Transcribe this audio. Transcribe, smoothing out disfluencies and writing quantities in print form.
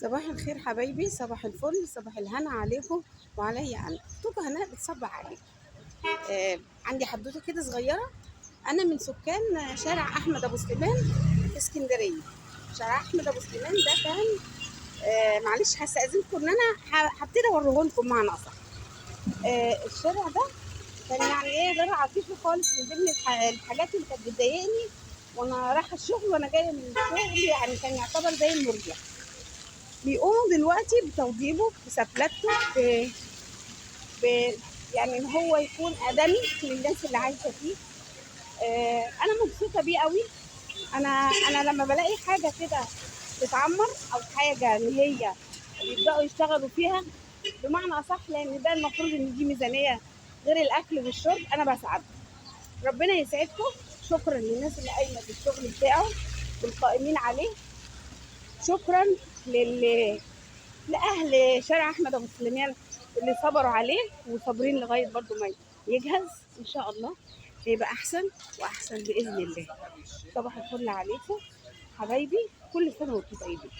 صباح الخير حبايبي، صباح الفل، صباح الهنا عليكم وعليا. انا اختكم هناء بتصبح عليكم. عندي حدوتة كده صغيرة. انا من سكان شارع احمد ابو سليمان في اسكندرية. شارع احمد ابو سليمان ده كان معلش هستاذنكم ان انا هبتدي اوريه لكم معنى اصح. الشارع ده كان يعني ايه غير عاطفي خالص، من ضمن الحاجات اللي كانت بتضايقني وانا رايحة الشغل وانا جاية من الشغل، يعني كان يعتبر زي المرجح. بيقوموا دلوقتي بتوضيبه بسفلته ب... يعني ان هو يكون ادمي للناس اللي عايشه فيه. انا مبسوطة بيه قوي. انا لما بلاقي حاجة كده تتعمر او حاجة ان هي بيبداوا يشتغلوا فيها بمعنى اصح، لان ده المفروض ان دي ميزانية غير الاكل والشرب، انا بسعد. ربنا يسعدكم. شكرا للناس اللي قايمة بالشغل بتاعه والقائمين عليه. شكرا لاهل شارع احمد ابو سليمان اللي صبروا عليه وصابرين لغاية برضو ما يجهز ان شاء الله، هيبقى احسن واحسن باذن الله. صباح الفل عليكم حبايبي، كل سنة وانتم طيبين.